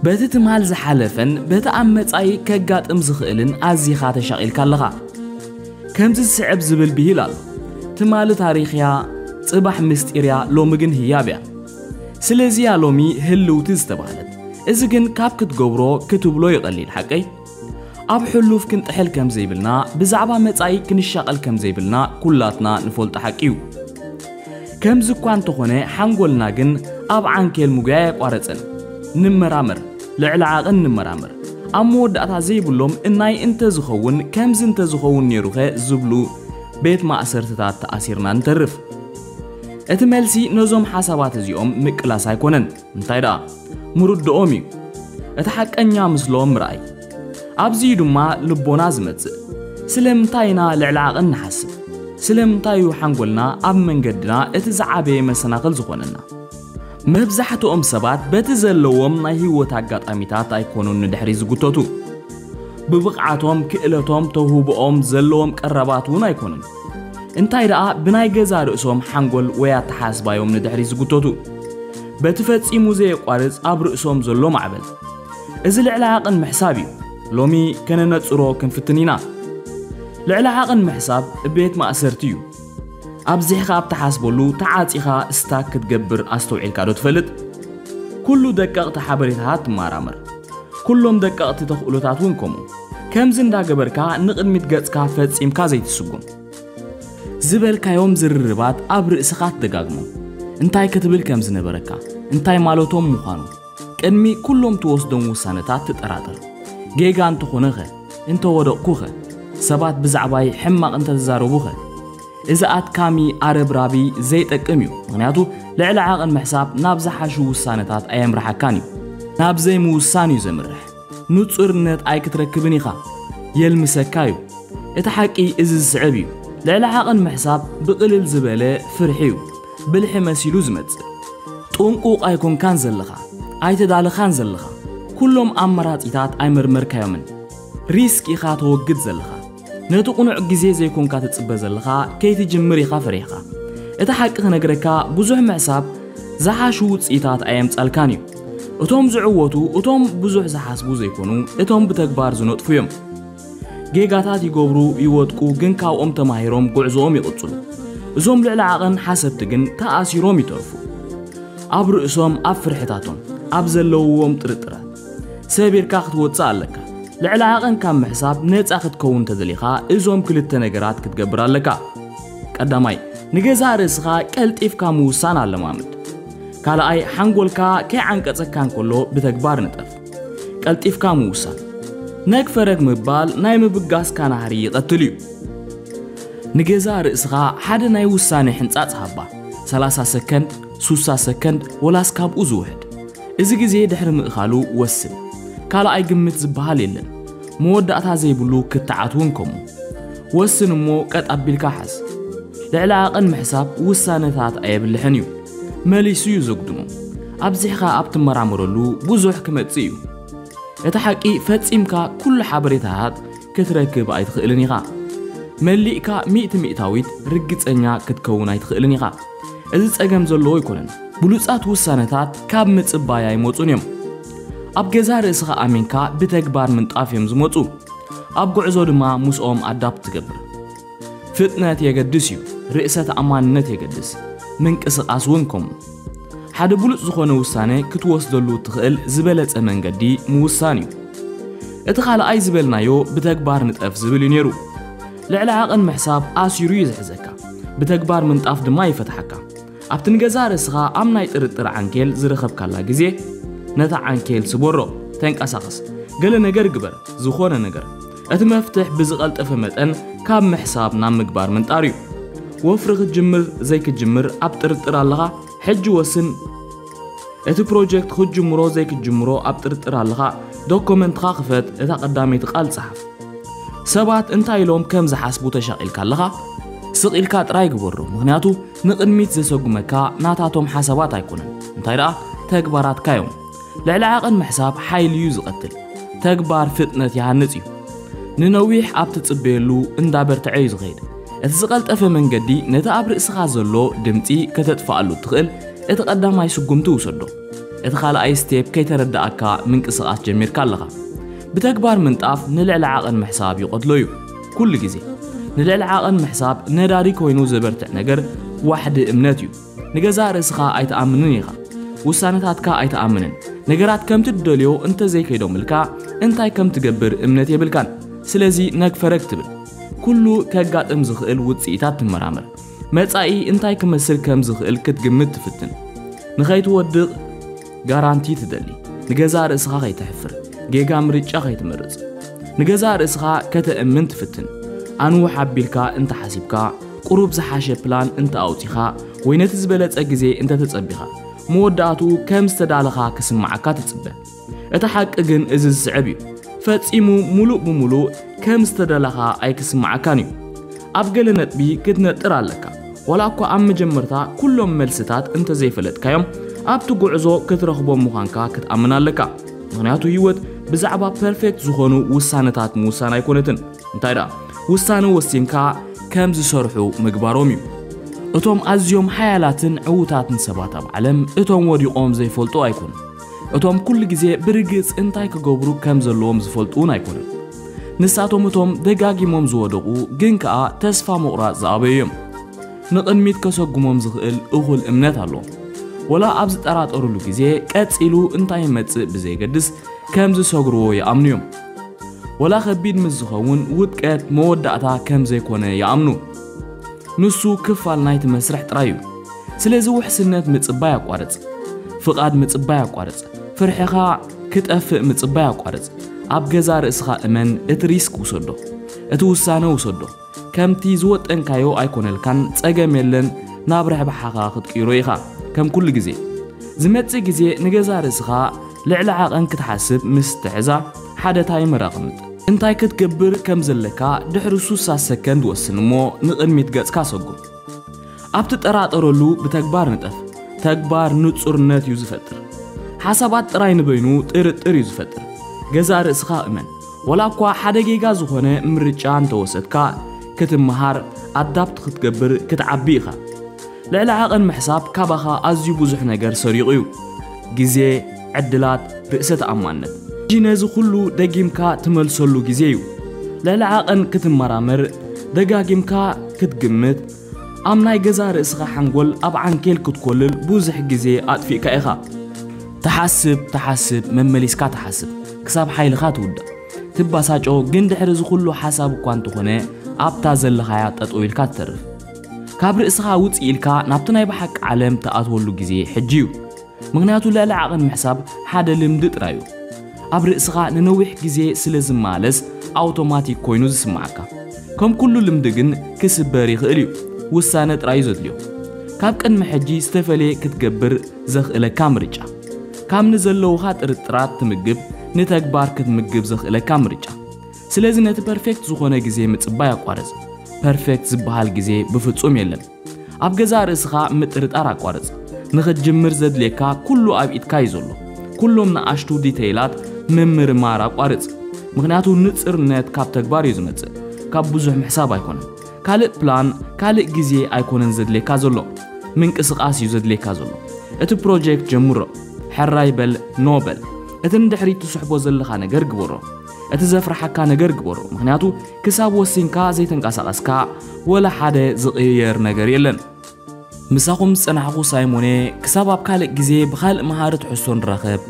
በቲ ትማል ዝሓለፈን በቲ ኣብ መጻኢ ከጋጥም ዝኽእልን ኣዚኻ ተሻቒልካ ኣለኻ። ከምዚ ዝስዕብ ዝብል ብሂል ኣሎ። ትማሊ ታሪኽያ፣ ጽባሕ ምስጢርያ፣ ሎሚ ግን ህያብያ። ስለዚያ ሎሚ ህልውቲ ዝተባህለት። እዚ ግን ካብ ክትገብሮ ክትብሎ ይቐሊል፣ ሓቀይ? ኣብ ሕሉፍ ክንጥሕል ከም ዘይብልና፣ ብዛዕባ መጻኢ ክንሻቐል ከም ዘይብልና ኩላትና ንፈልጦ ሓቂ እዩ። ከምዚ እኳ እንተኾነ፣ ሓንጎልና ግን ኣብ ዓንኬል ምጉያ ኣየቋረጸን። ንመራመር፣ ልዕሊ ዓቕን ንመራመር። ኣብ መወዳእታ ዘይብሎም እናይ እንተዝኸውን፣ ከምዚ እንተዝኸውን ነይሩኸ ዝብሉ ቤት ማእሰርትታት ተኣሲርና ንተርፍ። እቲ መልሲ ነዞም ሓሳባት እዚኦም ምቅላስ ኣይኮነን። እንታይ ደኣ? ምርድኦም እዩ። እቲ ሓቀኛ ምስሎም ምርኣይ። ኣብዚ እዩ ድማ ልቦና ዝመጽእ። ስለምንታይ ኢና ልዕሊ ዓቕን ንሓስብ? ስለምንታይ እዩ ሓንጎልና ኣብ መንገድና እቲ ዝዓበየ መሰናኽል ዝኾነና? መብዛሕትኦም ሰባት በቲ ዘለዎም ናይ ህይወት ኣጋጣሚታት ኣይኮኑን ንድሕሪ ዝጉተቱ። ብብቕዓቶም፣ ክእለቶም፣ ተውህቦኦም ዘለዎም ቀረባት እውን ኣይኮኑን። እንታይ ደኣ ብናይ ገዛ ርእሶም ሓንጎል ወይ ኣተሓስባዮም ንድሕሪ ዝጉተቱ። በቲ ፈጺሙ ዘየቋርጽ ኣብ ርእሶም ዘሎ ማዕበል። እዚ ልዕሊ ዓቕን ምሕሳብ እዩ። ሎሚ ከነነጽሮ ክንፍትን ኢና። ልዕሊ ዓቕን ምሕሳብ ቤት ማእሰርቲ እዩ። ኣብዚሕኻ ኣብ ትሓስበሉ ተዓጺኻ ስታክ ክትገብር ኣስተውዒልካ ዶ ትፈልጥ? ኩሉ ደቀቕቲ ሓበሬታታት ትመራመር። ኩሎም ደቀቕቲ ተኽእሎታት እውን ከምኡ። ከምዚ እንዳገበርካ ንቕድሚት ገጽካ ፈጺምካ ዘይትስጉም። ዝበልካዮም ዝርርባት ኣብ ርእስኻ ትደጋግሞ። እንታይ ክትብል ከም ዝነበረካ፣ እንታይ ማለቶም ምዃኑ፣ ቅድሚ ኩሎም ትወስዶም ውሳነታት ትጠራጠር። ጌጋ እንተኾነኸ? እንተወደቕኩኸ? ሰባት ብዛዕባይ ሕማቕ እንተተዛረቡኸ? እዚ ኣድካሚ ኣረብራቢ ዘይጠቅም እዩ። ምኽንያቱ ልዕሊ ዓቕን ምሕሳብ ናብ ዝሓሹ ውሳነታት ኣየምርሓካን እዩ። ናብ ዘይምውሳን እዩ ዘምርሕ። ንጹርነት ኣይክትረክብን ኢኻ። የልምሰካ እዩ። እቲ ሓቂ እዚ ዝስዕብ እዩ። ልዕሊ ዓቕን ምሕሳብ ብቕልል ዝበለ ፍርሒ እዩ። ብልሒ መሲሉ ዝመጽእ። ጥንቁቕ ኣይኮንካን ዘለኻ። ኣይተዳለኻን ዘለኻ። ኩሎም ኣማራጺታት ኣይመርመርካዮምን። ሪስክ ኢኻ ተወግድ ዘለኻ። ነቲ ቅኑዕ ግዜ ዘይኮንካ ትጽበ ዘለኻ፣ ከይትጅምር ኢኻ ፈሪሕኻ። እቲ ሓቂ ክነግረካ፣ ብዙሕ ምሕሳብ ዝሓሹ ውጽኢታት ኣየምጻልካን እዩ። እቶም ዝዕወቱ፣ እቶም ብዙሕ ዝሓስቡ ዘይኮኑ፣ እቶም ብተግባር ዝነጥፉ እዮም። ጌጋታት ይገብሩ፣ ይወድቁ፣ ግን ካብኦም ተማሂሮም ጉዕዞኦም ይቕጽሉ። እዞም ልዕሊ ዓቐን ሓሰብቲ ግን ተኣሲሮም ይተርፉ። ኣብ ርእሶም፣ ኣብ ፍርሕታቶም፣ ኣብ ዘለውዎም ጥርጥራት። ሰቢርካ ክትወጽእ ኣለካ። ልዕሊ ዓቐን ካብ ምሕሳብ ነጻ ክትከውን እንተደሊኻ፣ እዞም ክልተ ነገራት ክትገብር ኣለካ። ቀዳማይ፣ ንገዛእ ርእስኻ ቀልጢፍካ ምውሳን ኣለማምድ። ካልኣይ፣ ሓንጎልካ ከይዓንቀጸካ እንከሎ ብተግባር ንጠፍ። ቀልጢፍካ ምውሳን። ነግ ፈረግ ምባል ናይ ምብጋስካ ናህሪ ይቐትል እዩ። ንገዛእ ርእስኻ ሓደ ናይ ውሳነ ሕንጻጽ ሃባ። ሰላሳ ሰከንድ፣ ሱሳ ሰከንድ፣ ወላስ ካብኡ ዝውሕድ። እዚ ግዜ ድሕሪ ምእኻሉ ወስን። ካልኣይ ግምት ዝበሃል የለን። መወዳእታ ዘይብሉ ክትዓት እውን ከምኡ። ወስን እሞ ቀጥ ኣቢልካ ሓዝ። ልዕሊ ዓቐን ምሕሳብ ውሳነታት ኣየብልሕን እዩ። መሊሱ እዩ ዘጉድሞ። ኣብዚሕኻ ኣብ ትመራመረሉ ብዙሕ ክመጽእ እዩ። እቲ ሓቂ ፈጺምካ ኩሉ ሓበሬታታት ክትረክብ ኣይትኽእልን ኢኻ። መሊእካ ሚእቲ ሚእታዊት ርግጸኛ ክትከውን ኣይትኽእልን ኢኻ። እዚ ጸገም ዘለዎ ኣይኮነን። ብሉጻት ውሳነታት ካብ ምጽባይ ኣይመጹን እዮም። ኣብ ገዛ ርእስኻ ኣሚንካ ብተግባር ምንጣፍ እዮም ዝመጹ። ኣብ ጉዕዞ ድማ ምስኦም ኣዳፕት ትገብር። ፍጥነት የገድስ እዩ። ርእሰ ተኣማንነት የገድስ። ምንቅስቓስ እውን ከምኡ። ሓደ ብሉጽ ዝኾነ ውሳነ ክትወስደሉ እትኽእል ዝበለጸ መንገዲ ምውሳን እዩ። እቲ ካልኣይ ዝበልናዮ ብተግባር ንጠፍ ዝብል እዩ ነይሩ። ልዕሊ ዓቐን ምሕሳብ ኣሲሩ እዩ ዝሕዘካ። ብተግባር ምንጣፍ ድማ ይፈትሓካ። ኣብቲ ንገዛእ ርእስኻ ኣብ ናይ ጥርጥር ዓንኬል ዝረኸብካላ ግዜ፣ ነታ ዓንኬል ስበሮ፣ ተንቀሳቐስ፣ ገለ ነገር ግበር፣ ዝኾነ ነገር። እቲ መፍትሕ ብዝቐልጠፈ መጠን ካብ ምሕሳብ ናብ ምግባር ምንጣር እዩ። ወፍሪ ክትጅምር ዘይክትጅምር ኣብ ጥርጥር ኣለኻ? ሕጂ ወስን። እቲ ፕሮጀክት ክትጅምሮ ዘይክትጅምሮ ኣብ ጥርጥር ኣለኻ? ዶኮመንትኻ ክፈት፣ እታ ቀዳመይቲ ቃል ጸሓፍ። ሰባት እንታይ ኢሎም ከም ዝሓስቡ ተሻቒልካ ኣለኻ? ስቕ ኢልካ ጥራይ ግበሮ፣ ምኽንያቱ ንቕድሚት ዘሰጉመካ ናታቶም ሓሳባት ኣይኮነን፣ እንታይ ደኣ ተግባራትካ እዮም። ልዕሊ ዓቐን ምሕሳብ ሓይሊ እዩ ዝቐትል። ተግባር ፍጥነት ይሃንጽ እዩ። ንነዊሕ ኣብ ትጽበየሉ እንዳበርትዐ እዩ ዝኸይድ። እቲ ዝቐልጠፈ መንገዲ ነቲ ኣብ ርእስኻ ዘሎ ድምጺ ከተጥፍኣሉ እትኽእል እቲ ቀዳማይ ስጉምቲ ውሰዶ። እቲ ካልኣይ ስቴፕ ከይተረዳኣካ ምንቅስቓስ ጀሚርካ ኣለኻ። ብተግባር ምንጣፍ ንልዕሊ ዓቐን ምሕሳብ ይቐትሎ እዩ። ኩሉ ግዜ ንልዕሊ ዓቐን ምሕሳብ ነዳዲ ኮይኑ ዘበርትዕ ነገር ዋሕዲ እምነት እዩ። ንገዛእ ርእስኻ ኣይትኣምንን ኢኻ። ውሳነታትካ ኣይትኣምንን። ነገራት ከምቲ ትደልዮ እንተዘይከይዶምልካ እንታይ ከም ትገብር እምነት የብልካን። ስለዚ ነግፈረግ ትብል። ኩሉ ከጋጥም ዝኽእል ውጽኢታት ትመራመር። መጻኢ እንታይ ክመስል ከም ዝኽእል ክትግምት ትፍትን። ንኸይትወድቕ ጋራንቲ ትደሊ። ንገዛእ ርእስኻ ከይተሕፍር፣ ጌጋ ምርጫ ከይትመርጽ። ንገዛእ ርእስኻ ከተእምን ትፍትን። ኣንውሕ ኣቢልካ እንተሓሲብካ፣ ቁሩብ ዝሓሸ ፕላን እንተኣውጺኻ፣ ወይ ነቲ ዝበለጸ ግዜ እንተተጸቢኻ፣ መወዳእትኡ ከም ዝተዳለኻ ክስምዓካ ትጽበ። እቲ ሓቂ ግን እዚ ዝስዕብ እዩ። ፈጺሙ ሙሉእ ብሙሉእ ከም ዝተደለኻ ኣይክስምዓካን እዩ። ኣብ ገለ ነጥቢ ክትነጥር ኣለካ። ዋላ እኳ ኣብ መጀመርታ ኩሎም መልስታት እንተዘይፈለጥካዮም፣ ኣብቲ ጉዕዞ ክትረኽቦም ምዃንካ ክትኣምን ኣለካ። ምኽንያቱ ህይወት ብዛዕባ ፐርፌክት ዝኾኑ ውሳነታት ምውሳን ኣይኮነትን። እንታይ ደኣ፣ ውሳነ ወሲንካ ከም ዝሰርሑ ምግባሮም እዩ። እቶም ኣዝዮም ሓያላትን ዕዉታትን ሰባት ኣብ ዓለም እቶም ወዲቖም ዘይፈልጡ ኣይኮኑን። እቶም ኩሉ ግዜ ብርግጽ እንታይ ክገብሩ ከም ዘለዎም ዝፈልጡ እውን ኣይኮኑን። ንሳቶም እቶም ደጋጊሞም ዝወደቑ ግን ከኣ ተስፋ ምቑራጽ ዝኣበዩ እዮም። ንቕድሚት ከሰጉሞም ዝኽእል እኹል እምነት ኣለዎም። ወላ ኣብ ዝጠራጠሩሉ ግዜ ቀጺሉ እንታይ ይመጽእ ብዘየገድስ ከም ዝሰግርዎ ይኣምኑ እዮም። ወላ ከቢድ ምስ ዝኸውን ውድቀት መወዳእታ ከም ዘይኮነ ይኣምኑ። ንሱ ክፋል ናይቲ መስርሕ ጥራይ እዩ። ስለዚ ውሕስነት ምጽባይ ኣቋርጽ። ፍቓድ ምጽባይ ኣቋርጽ። ፍርሕኻ ክጠፍእ ምጽባይ ኣቋርጽ። ኣብ ገዛ ርእስኻ እመን፣ እቲ ሪስክ ውሰዶ። እቲ ውሳነ ውሰዶ። ከምቲ ዝወጠንካዮ ኣይኮነልካን፣ ጸገም የለን፣ ናብ ረብሓኻ ክትቅይሮ ኢኻ። ከም ኩሉ ግዜ። ዝመጽእ ግዜ ንገዛ ርእስኻ ልዕሊ ዓቐን ክትሓስብ ምስ ትሕዛ፣ ሓደ ታይመር ኣቐምጥ። እንታይ ክትገብር ከም ዘለካ ድሕሪ ሱሳ ሰከንድ ወስን እሞ ንቕድሚት ገጽካ ሰጉም። ኣብ ትጠራጠረሉ ብተግባር ንጠፍ። ተግባር ንጹርነት እዩ ዝፈጥር። ሓሳባት ጥራይ ንበይኑ ጥርጥር እዩ ዝፈጥር። ገዛእ ርእስኻ እመን። ወላ እኳ ሓደ ጌጋ ዝኾነ ምርጫ እንተወሰድካ፣ ክትመሃር፣ ኣዳፕት ክትገብር፣ ክትዓቢ ኢኻ። ልዕሊ ዓቐን ምሕሳብ ካባኻ ኣዝዩ ብዙሕ ነገር ሰሪቑ እዩ። ግዜ፣ ዕድላት፣ ርእሰ ተኣማንነት። ሕጂ ነዚ ኩሉ ደጊምካ ትመልሰሉ ግዜ እዩ። ልዕሊ ዓቐን ክትመራመር፣ ደጋጊምካ ክትግምት፣ ኣብ ናይ ገዛ ርእስኻ ሓንጎል ኣብ ዓንኬል ክትኮልል ብዙሕ ግዜ ኣጥፊእካ ኢኻ። ትሓስብ፣ ትሓስብ፣ መመሊስካ ትሓስብ፣ ክሳብ ሓይልኻ ትውዳእ። ትባሳጮ፣ ግን ድሕሪ እዚ ኩሉ ሓሳብ እኳ እንተኾነ፣ ኣብታ ዘለኻያ ጠጠው ኢልካ ትተርፍ። ካብ ርእስኻ ውጽእ ኢልካ ናብቲ ናይ ብሓቂ ዓለም ትኣትወሉ ግዜ ሕጂ እዩ። ምኽንያቱ ልዕሊ ዓቐን ምሕሳብ ሓደ ልምዲ ጥራይ እዩ። ኣብ ርእስኻ ንነዊሕ ግዜ ስለ ዝመላለስ ኣውቶማቲክ ኮይኑ ዝስምዓካ። ከም ኩሉ ልምዲ ግን ክስበር ይኽእል እዩ። ውሳነ ጥራይ እዩ ዘድልዮ። ካብ ቅድሚ ሕጂ ዝተፈልየ ክትገብር ዘኽእለካ ምርጫ። ካብ ንዘለውኻ ጥርጥራት ትምግብ ንተግባር ክትምግብ ዘኽእለካ ምርጫ። ስለዚ ነቲ ፐርፌክት ዝኾነ ግዜ ምጽባይ ኣቋርጽ። ፐርፌክት ዝበሃል ግዜ ብፍጹም የለን። ኣብ ገዛእ ርእስኻ ምጥርጣር ኣቋርጽ። ንኽትጅምር ዘድልየካ ኩሉ ኣብ ኢድካ እዩ ዘሎ። ኩሎም ንኣሽቱ ዲተይላት ምምርማር ኣቋርጽ። ምኽንያቱ ንጽርነት ካብ ተግባር እዩ ዝመጽእ፣ ካብ ብዙሕ ምሕሳብ ኣይኮነን። ካልእ ፕላን፣ ካልእ ግዜ ኣይኮነን ዘድልየካ ዘሎ። ምንቅስቓስ እዩ ዘድልየካ ዘሎ። እቲ ፕሮጀክት ጀምሮ። ሕራይ በል፣ ኖ በል። እቲ ንድሕሪት ትስሕቦ ዘለኻ ነገር ግበሮ። እቲ ዘፍርሓካ ነገር ግበሮ። ምኽንያቱ ክሳብ ወሲንካ ዘይተንቀሳቐስካ ወላ ሓደ ዝቕየር ነገር የለን። ምሳኹም ዝጸናሕኹ ሳይሞኔ፣ ክሳብ ኣብ ካልእ ግዜ ብኻልእ መሃሪ ትሕዝቶ ንራኸብ።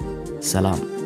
ሰላም።